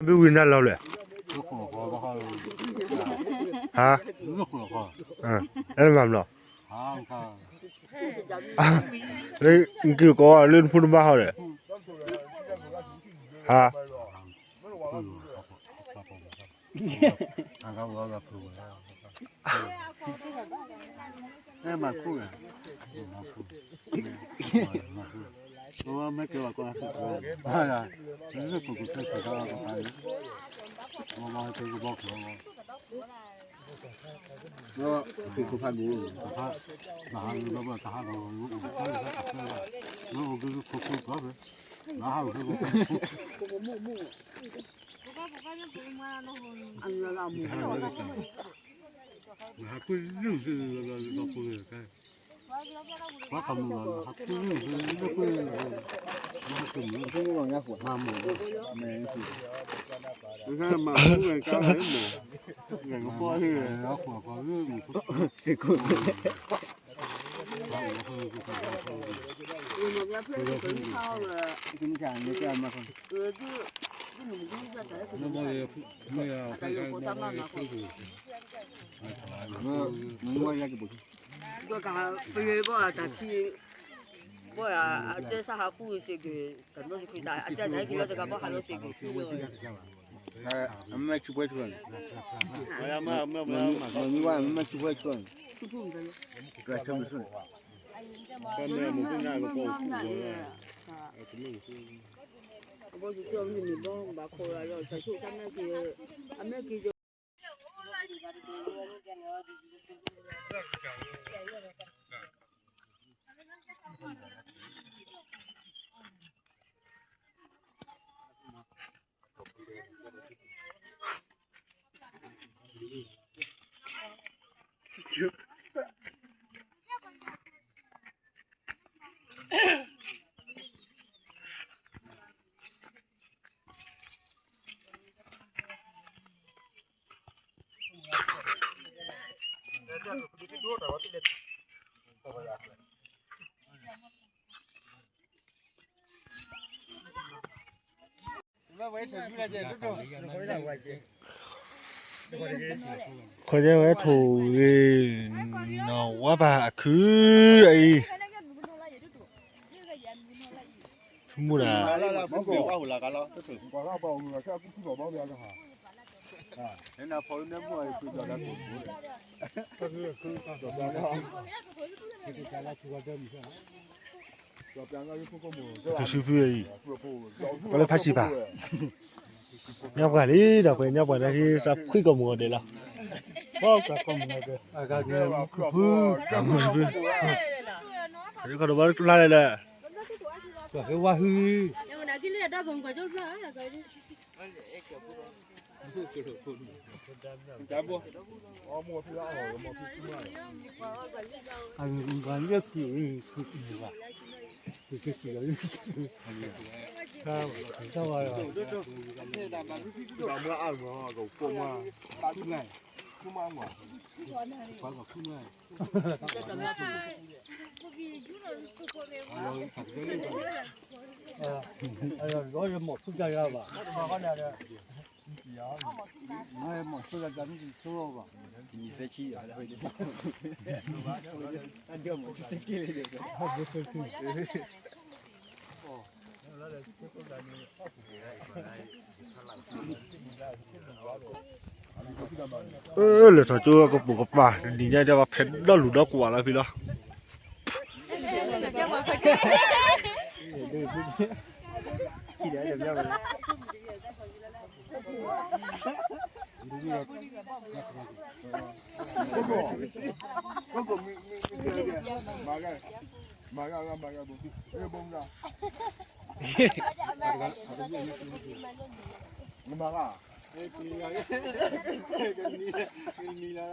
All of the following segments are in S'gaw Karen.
ဘုဝံၤနၤလီၤလဲၣ်, ဟါ, အဲၣ်မၤမနီၤ, နက့ၤကိးလၢနဖိနမါဟီဒီး, ဟါ အဲမၤခူၣ်, မၤခူၣ်, မၤခူၣ်, မ့ၢ်ကဲဝဲကီၢ်, မၤခူၣ်, မၤခူၣ်, မၤခူၣ်, မၤခူၣ်, မၤခူၣ်, မၤခူၣ်, မၤခူၣ်, ပယီၤဘၣ်တၢ်ခံ, ဘၣ်အကဲစၢ်ဟးခူၣ်စ့ၢ်ကီး, တနီၤတခီတၢ်အကဲတၢ်ဟဲက့ၤလီၤတကးဘၣ်ဟးလီၤစ့ၢ်ကီးခံလီၤ, အမ့ၢ်ဆူၣ်ပှဲၤဆူၣ်န့ၣ်, မ့ၢ်ဝဲမ့ၢ်ဆူၣ်ပှဲၤဆူၣ်န့ၣ်, ခီယဲဝဲထိၣ်ဂ့ၤ, နီၢ်ဝါပၤအခုအံၤ, မူဒၣ် ကဆူဖုအံၤ, ပှၤလၢဖါစံးပာ်, ညါပှၤလံဒီး ပှၤညါပှၤနာ်က့ သးဖှံကိးမုၢ်ဂီၤဒဲးလီၤ, ဖု, ဖု, ခီဒိးဘၣ်တကျါလဲၣ်ဒီး, ဝါဟု အၢ လဲၤထီၣ်ကၠိကပိာ်ကပၤ တနံၤညါဒ်ဘၣ်ဖဲဒီလူၤဒီကွၢ်လီၤဖံလီၤ. နံၤ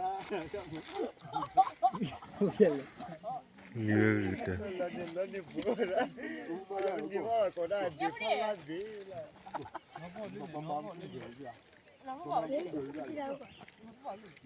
ဝဲဂ့ၤတၢ်, ပမၤ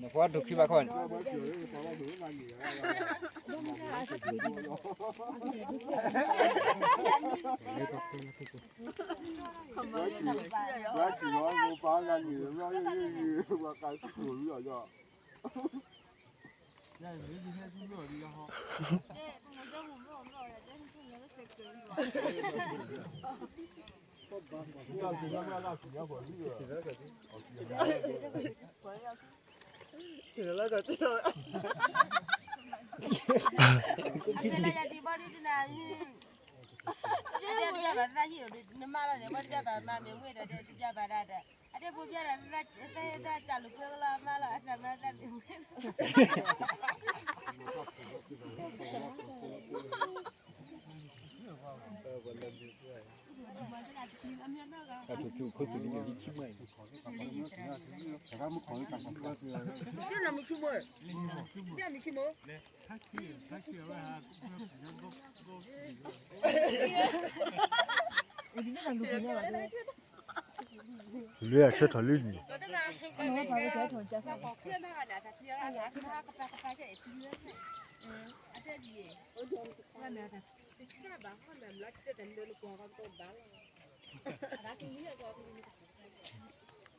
နကွၢ်ဒိးခံဘၣ်ခီန့ၣ် လၢအဆၢထီၣ်လၢန့ၣ် တဂီၤညါအံၤ မူခိၣ်အတၢ်အိၣ်သးဖျါဂ့ၤဒိၣ်မးလီၤအံၤ တၢ်ထိၣ်ဝဲဒၣ်ဖါ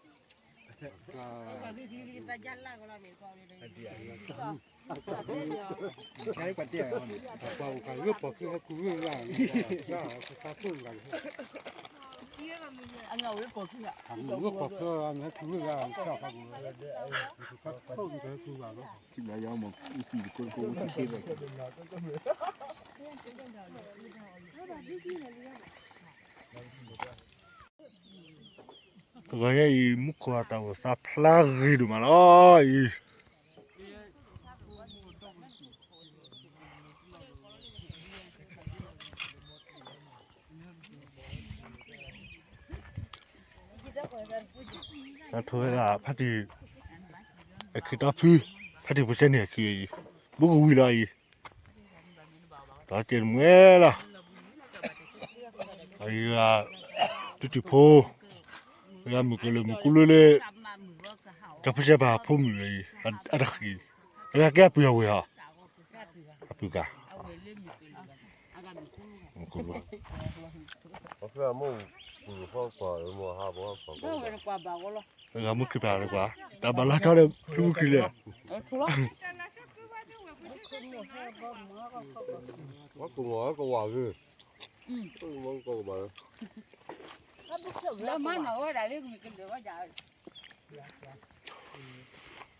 တံၢ် အခ့တၢ်ဖု ဖါတံၢ်ဖိစဲန့ၣ်အခ့အံၤ ဘူးကဝံၤလီၤအံၤ တၢ်ကဲတမှဲလီၤ အံၤ တူၢ်တံၢ်ဖိ အမုၢ်ကလၢမုၢ်ကူလၢလၢ တၢ်ဖိစဲပၤဖိမုၣ်အံၤ အတဃံ အဂၤကဲအပုၢ်အဝဲၢ်ဟီ အပုၢ်ကါ အဂၤမူခံပၤလၢကွၢ် တၢ်ဘၣ်လီၤဆီဒီးဖုမူခံလဲၣ် ဝဲကဝီၤကဝီၤဂ့ၤ မ့ၢ်ကဘၣ်လၢ လၢမၤနီၢ်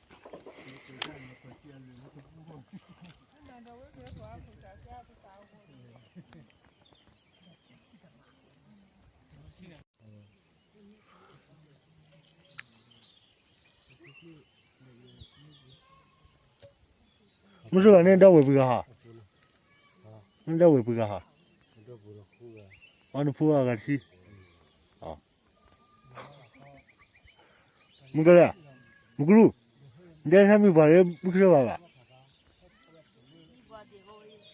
ဝဲဒၣ်လၢမ့ၢ်ကလၢာ်ဝဲဒၣ် မုၢ်စၢ်ဘၣ်န့ၣ်ဒီဝဲၢ်ပှၤဂၤဟီ န့ၣ်ဒီဝဲၢ်ပှၤဂၤဟီ အနဖူအဂၤတဆံ မုၢ်ကလဲၣ် မုၢ်ကလူး ဒဲနမံၤပှၤလၢမုၢ်ကစၢ်ဘၣ်ဘၣ်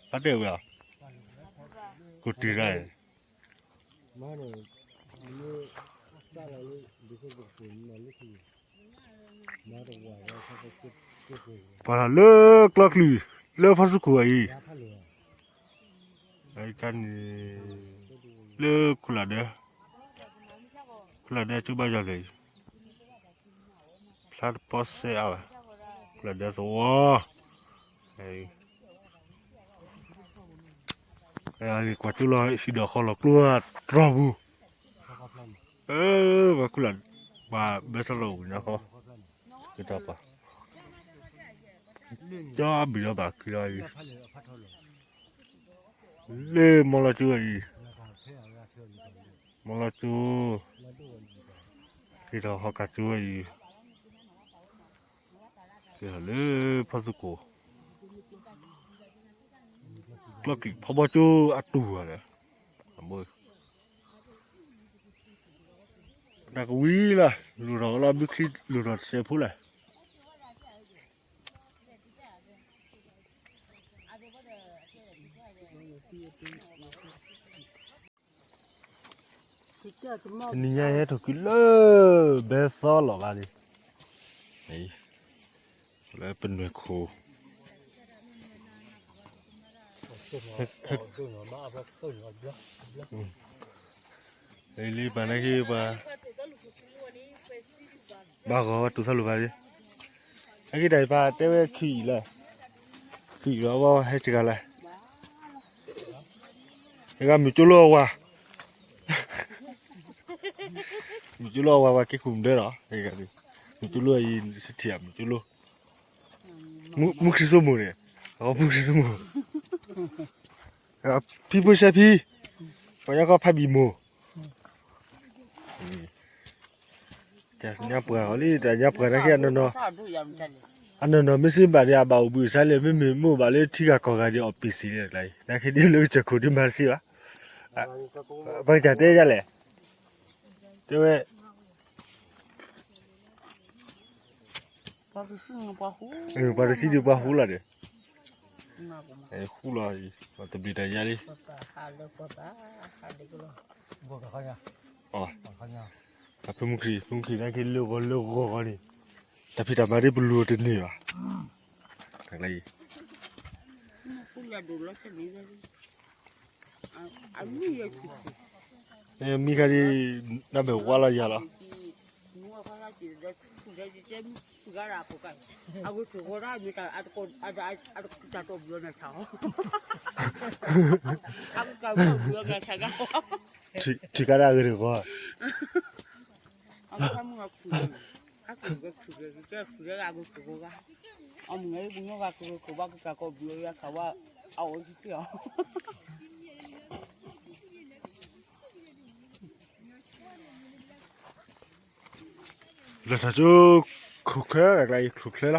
ဖါတဲဝဲ ကိးတံၢ်တၢ် ပှၤလၢ လၢကျီၢ်ချံ လၢဖီၣ်ဆူခိၣ်အံၤ တၢ်န့ၣ် လၢခိၣ်လၢ်ဒဲ ခိၣ်လၢ်ဒဲကၠိဘၣ်ယီၤလဲၣ်အံၤ ဖျါတပီၢ်စဲအါဝဲ ခိၣ်လၢ်ဒဲသဝီ ကွၢ်ကၠိလီၤဟံၣ်ဒီးဃီလီၤကျိတြီပူၤ ပှၤခိၣ်လၢ် ပှၤဘဲသလီၤဝံၤညါဃီ ကတၢၢ်ပှၤ ကၠီအဘံၣ်ဒီးဘၣ်က့ၤလီၤအံၤ လၢမီလီၤကၠိအံၤ မီလီၤကၠိ က့ၤထီၣ်ဟီၣ်ကၢ်ကၠိအံၤ က့ၤထီၣ်လၢဖီၣ်သူခိၣ် ကျီၢ်ကံၣ်ဖီဘီကၠိအတူၢ်ဘၣ်ဒီး တၢ်ကဝံၤလီၤ လူၤထီၣ်လီၤဘုချံလူၤထီၣ်တစဲးဖိလဲၣ် တနံၤညါဟဲထီၣ်ကွံာ်လၢဘဲသီလီၤဂၤလံ, လၢပနွဲၣ်ခိၣ် လံပှၤနာ်က့ပှၤ ဘၣ်ဂီၤဝဲတူၢ်သီလိာ်ဂၤလံ, နာ်က့တၢ်အံၤပၢ်တဲဝဲခံအံၤလၢ ခံအံၤလီၤ အဝဲဟဲတဂၤလၢ တဂၤမုၢ်ကၠိလိအဝၤ, မုၢ်ကၠိလိအဝၤ ပှၤက့ၤခိၣ်မုၢ်ဒဲးလီၤ, မုၢ်ကၠိလိအံၤ ထံၣ်မုၢ်ကၠိလိ, မူခရံၣ်စိမိၢ်န့ၣ်, အမူခရံၣ်စိမိၢ်, ဖံဖိဆဲဖံ, ပှၤညါကီဖးဘံၣ်မိၢ် တၢ်ညါပှၤအီၤလံ တၢ်ညါပှၤနာ်က့ အနီၢ်နီၢ်မ့ၢ်စ့ဘၣ်ဒီး အဘၣ်အိၣ်ဘှံးအသးလဲၣ် မ့မ့ၢ်မိၢ်ဘၣ်လၢထံဂၤကီၢ်ဂၤဒီး အီၣ်ပ့ၤစ့ၢ်န့ၣ်, နာ်က့ဒ်လၢကစၢၢ်ခိၣ်ဒ်မၤတစ့ဘၣ်, ပှၤကတဲယလဲၣ်, တဲဝဲ ပှၤတဆံဒံးပှၤဃူလီၤဒီး, ဃူလီၤ, ပှၤတဘျံးတၢ်ယါလံ, တၢ်ဖုမူခရံၣ် ဖုမူခရံၣ်နာ်က့လၢဂီၤလၢဂီၤဂီၤန့ၣ်, တၢ်ဖံးတၢ်မၤဒ်ပလူၤအီၤတန့ၢ်ဘၣ်, တၢ်ကျါအံၤ မ့ၢ်ခါဒ် နဘၣ်ဝါလီၤယၤလီၤ, ထံၣ်ကါဒၣ်အဂ့ၢ်တဂီၢ် လၢထီၣ်ကၠိ ခိၣ်ချၢ တၢ်ကျါအံၤ ခိၣ်ချၢလီၤ,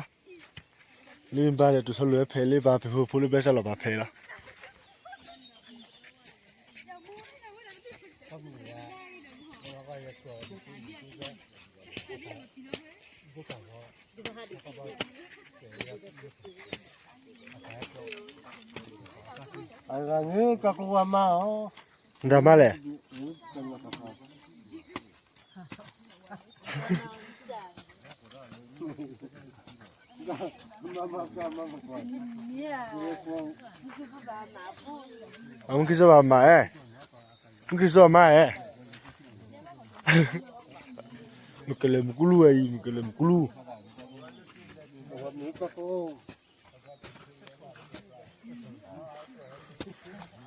လၢဘၣ်ဒီးတူၢ်ထီၣ်လိာ်ဝဲဖဲလၢဘၣ် ပဟိဖိလၢဘဲစၢ်လီၤဘၣ်ဖဲလီၤ. အဂၤန့ၣ် ကကဝၤမါအီၤ နတၢ်မါလဲၣ်, အမူခရံာ်စီၤဘၣ်မၤအဲၣ်, မူခရံာ်စီၤမၤအဲၣ်, မုၢ်ကလဲၤမုၢ်ကလူဝဲအံၤ မုၢ်ကလဲၤမုၢ်ကလူ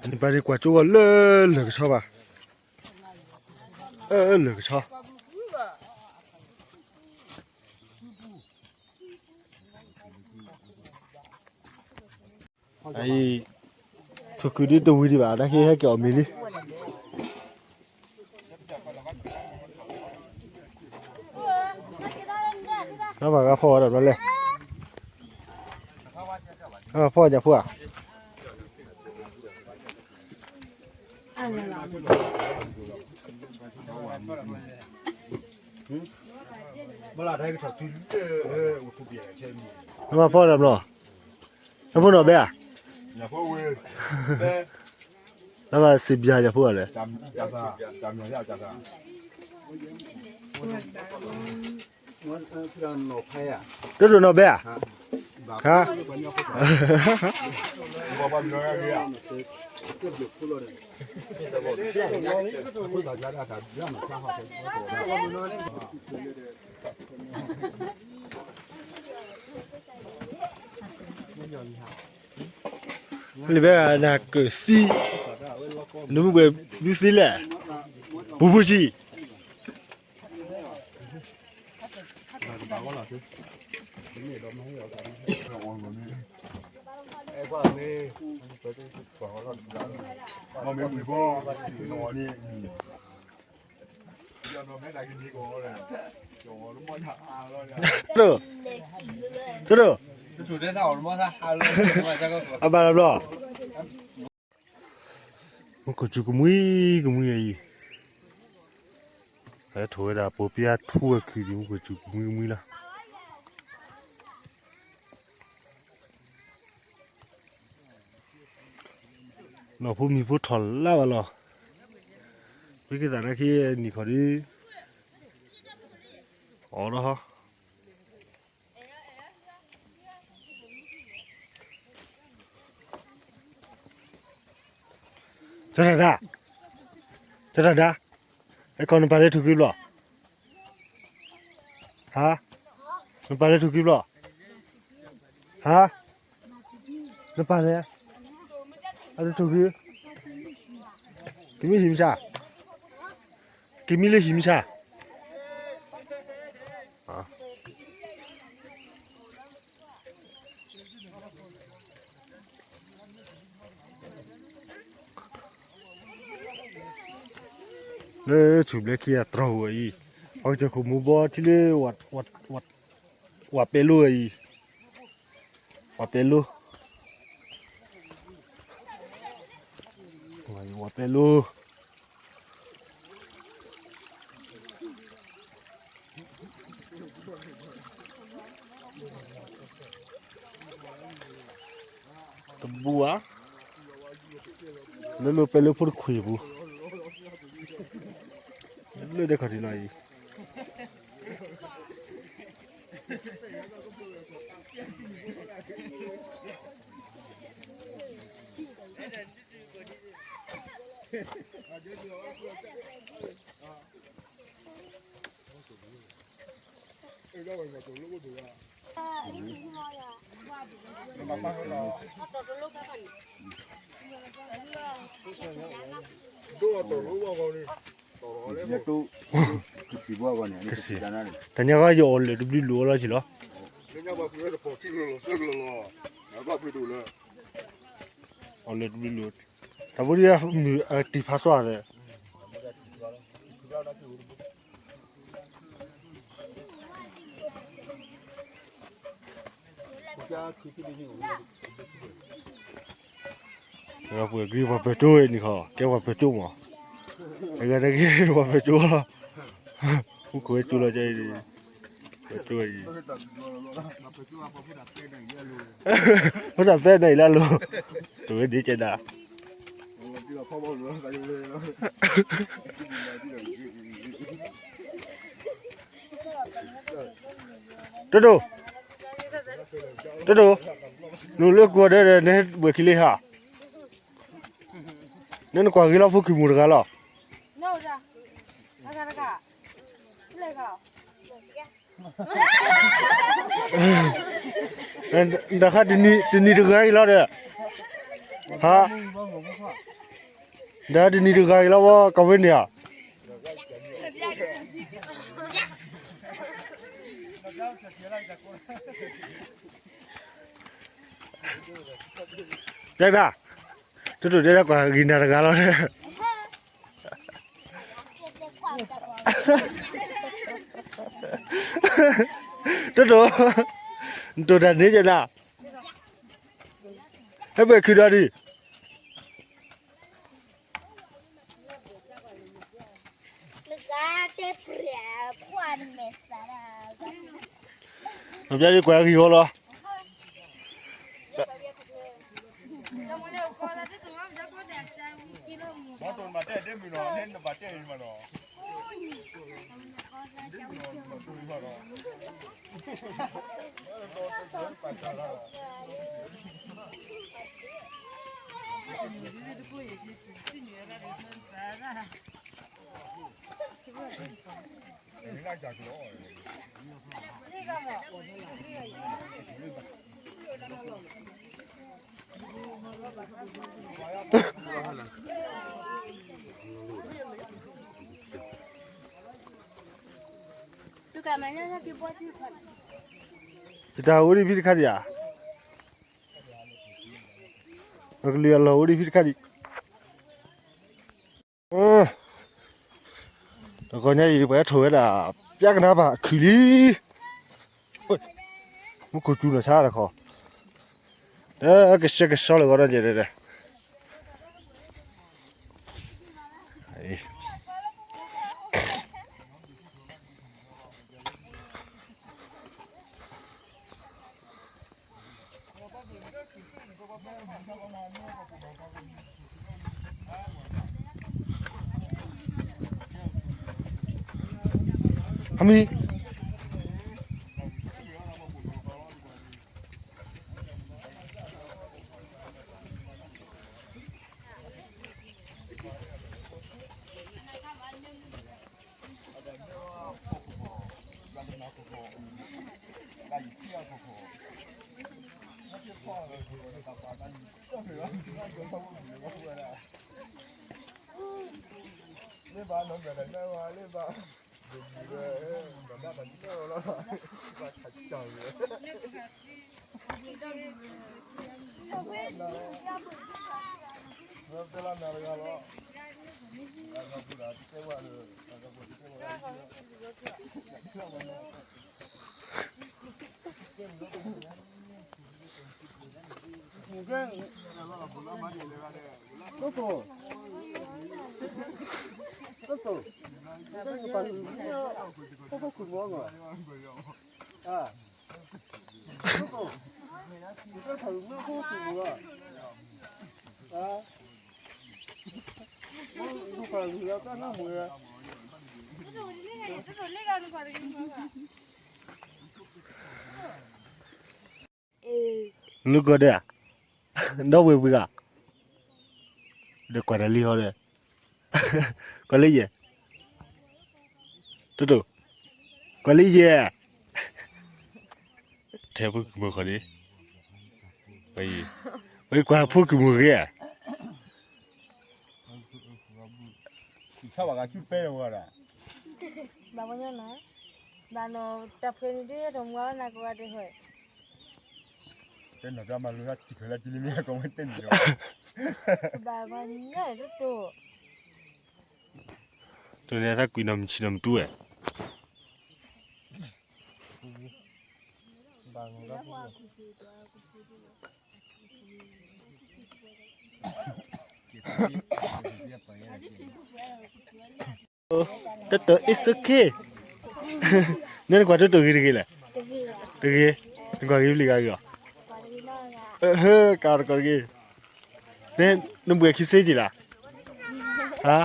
နပၢ်ဒ်ကွၢ်ကၠိဂီၢ်လၢလၢၢ်ကဆီဘၣ်, အၢ လၢၢ်ကဆီ အံၤ ဖုကုဒ်တဝံၤဒံးဘၣ် တၢ်က့ဟဲက့ၤအီၣ်မ့ၤလံ, နဘၣ်ဂၤဖီၣ်ဝဲဒၣ်ဘျီလဲၣ်, ဖီၣ်ညၣ်ဖိဧါ နဘၣ်ဖီၣ်တၢ်ဘျီ, နဖိနီၢ်ဘဲဧါ, နဘၣ်စံးဘျုးညၣ်ဖိအီၤလဲၣ်, တဒိၣ်နီၢ်ဘဲဧါ, ဟါ လၢဘဲနၤကၢၣ်သံ, နမုၢ်ကွဲၤဘုသံလဲၣ်, ပူၤပူၤဆံး တဒိၣ်, တဒိၣ်, အဘၣ်လီၤဘျီ, မူခိၣ်စူၤကမှံကမှံအံၤ, ဟဲထီၣ်ဝဲဒၣ်ပိာ်ပယါထူဝဲခုဒံး မူခိၣ်စူၤကမှံကမှံလီၤ. နီၢ်ဖိမံၤဖိထီၣ်လၢဘၣ်လီၤ. ဖဲကသးနာ်က့နံၤခီဒုး, အီၤလီၤဟီ, တၢ်တၢ်ဒါ, တၢ်တၢ်ဒါ, အဲခီနပာ်လၢထူၣ်က့ၤဘျီ, ဟါ, နပာ်လၢထူၣ်က့ၤဘျီ, ဟါ, နပာ်လဲၣ်, အတထူၣ်က့ၤ, ကမ့ၢ်ဟံၣ်မဆါ, ကမ့ၢ်လၢဟံၣ်မဆါ လၢဆူၣ်ဘျဲၣ်ခံဂၤတြီၢ်ဝဲအံၤ, ပှၤကစၢၢ်ခိၣ်မူဘီထံလၢ ဝၤပဲလိဝဲအံၤ, ဝၤပဲလိ, ဝၤပဲလိ တဘူဧါ, လၢလၢပဲလၢဖိတခွံပူၤ, လၢဒဲခီၣ်ထံးလီၤအံၤ, တနံၤအံၤ ယအီၣ်လၢာ်တဘျုးလိၤလီၤက့ၤလီၤ, အီၣ်လၢာ်တဘျုးလိၤ, တၢ်ဖိဒ်မုၢ်အတံၤဖးစွါသ့ၣ် ပှၤပှဲၤကရံၣ် ပှၤပၢၤကၠိဝဲနံၤခီ ကဲပှၤပၢၤကၠိမး, အဂၤတဂ့ၤ ပှၤပၢၤကၠိလီၤ, မူခိၣ်ဝဲကၠိလီၤ ကၠိအံၤ, ပၢၤကၠိအံၤ, ဖိသၣ်ပဲနၤအံၤလၢအလိၤ, တဝဲဒ်ကဲဒၣ် တဒိၣ်, တဒိၣ်, နလၢကွီၢ်ဒီး နဟဲဝဲၤခံလံဟါ, နနကွၢ်ဂ့ၤလီၤ ဖိခံမိၢ်တဂၤလီၤ. တၢ်ခါတနံၤတဂၤအံၤလီၤဒီး, ဟါ, တၢ်ခါတနံၤတဂၤအံၤလီၤ ဝဲကဝဲန့ၣ်ဧါ. တဲဒၣ်, တဒိၣ်တဲဒၣ်ကွၢ်ဂ့ၤနၤတဂၤလီၤ. တဒိၣ်, နတိၢ်တၢ်န့ၣ်ကနၤ, ဟဲပှဲၤခုၣ်ဒီးဒံး နပျဲဒ်ကွၢ်ဂံၢ်ဟီလီၤ. ယတၢ်အိၣ်ဒံးဖံတခါဒံးဧါ, ကလုာ်အလီၢ်အိၣ်ဒံးဖံတခါဒံး. တဂီၤညါအံၤ ပှၤဟဲထိၣ်ဝဲဒၣ် ပျၢ်ကနါဘၣ်ခုၣ်လံ, မူခိၣ်စူၤနီၢ်ဆါတခီ, ကဆှဲကဆှီလၢဂီၤဒီးယဲဒဲဒဲ တၢ် မံၤ လူကီၢ်ဒၢ, ဒီဝ့ၢ်ပှ့ၤဂၤ, ဒီးကွၢ်တၢ်လံဟီဒီး, ကွၢ်လၢယဲၢ်, တိၢ်တိၢ်, ကွၢ်လၢယဲၢ်, ထဲဖိကမုၣ်ဃီန့ၣ်, ဝဲကွၢ်ဖိကမုၣ်ဂ့ၤဧါ ဘၣ်ပှၤညီနၤ, ဘၣ်နီၤတၢ်ဖှဲးန့ၣ်ဒ်တမူအီၤနၤကဝါဒဲးဟဲ, တဲနီၤတၢ်မၤလိတၢ်ထံၣ်ထွဲလၢကလံၤမ့ၢ်ကီးဝဲတဲန့ၣ်လီၤ, ဘၣ်ပှၤညီတတိၢ်, တန့ၣ်သးကွံာ်နီၤမဆံးနီၤမတူၢ်ဝဲ, ဘၣ် တိၢ်တိၢ် it's okay, နဲနကွၢ်တိၢ်တိၢ်ဂ့ၤတဂ့ၤလဲၣ်, တဂ့ၤ, နကွၢ်ဂ့ၤပျံၤဂၤဂ့ၤအီၤ, ဟဲကးတကီၢ်တဂ့ၤ, နဘှံးခံစ့က့ၤလၢ်, ဟါ,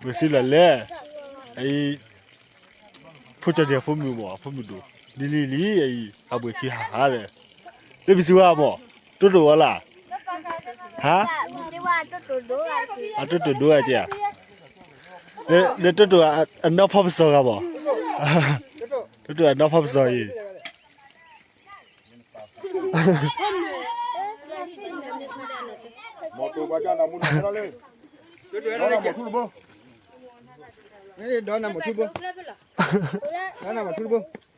ဘှံးစ့လီၤလဲၣ်, အံၤ ဖိကၠီဒံးအဖိမုၣ်မး အဖိမုၣ်ဒိၣ်, လံၤလံၤလံၤအံၤ အဘှံးခံဟးဟးလဲၣ်, လၢပစံးဝဲမး တိၢ်တိၢ်ဝဲလၢ်, ဟါ, အတိၢ်တိၢ်ဒိၣ်ဝဲက့ၤဧါ, နတိၢ်တိၢ်အနီၢ်ဖီပစီၤဂၤမး, တိၢ်တိၢ်အနီၢ်ဖီပစီၤအံၤ မတူဘၣ်ကနမူနလၢ, ဒီနမထူတဘိ, ဒီနမထူတဘိ, ဒီ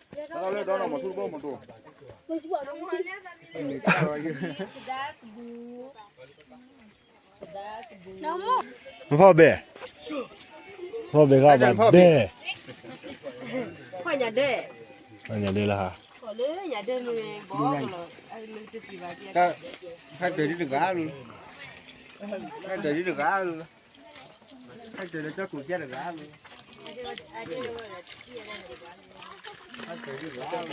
နမထူတဘိမတူ, မဖီဘဲ, ဖီဘဲဂၤဘၣ်ဘဲ, ဖီညါဒဲ, ဖီညါဒဲလၢဟါ, ဖီညါဒဲလၢဟါ, ဖဲတၢ်ဒ်တဂၤလၢ, ဖဲတၢ်ဒ်တဂၤလၢ, ဖဲတၢ်လၢတၢ်ကူးကဲတဂၤလၢ တိၢ်တိၢ်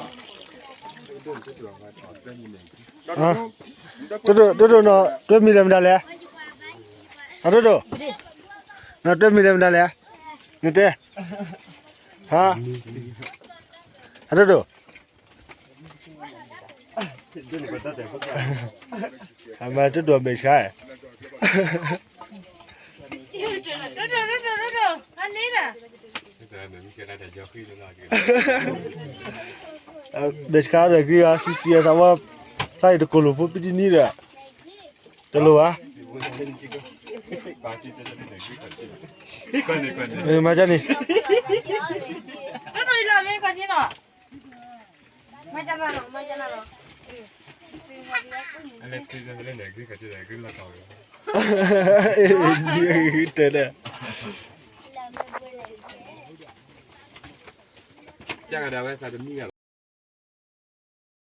နီၤ တွဲမံၤလဲၣ်မတၤလဲၣ်, အတိၢ်တိၢ်, နီၤတွဲမံၤလဲၣ်မတၤလဲၣ်, နတဲ, ဟါ, အတိၢ်တိၢ် အမၤတဒိၣ်မဲာ်ဆှး, မဲာ်ဆှးဒီးဂ့ၤအီၤ စံးစံးအသးဝဲ, ဖျါအံၤတကိၢ်လိာ်ဖိပတနံၤဒီး, တလိၣ်ဘၣ်, မၤကန့ၣ် တဲဒၣ်, တၢ်ကဒၣ်ဝဲသးတမံၤဂၤလီၤ.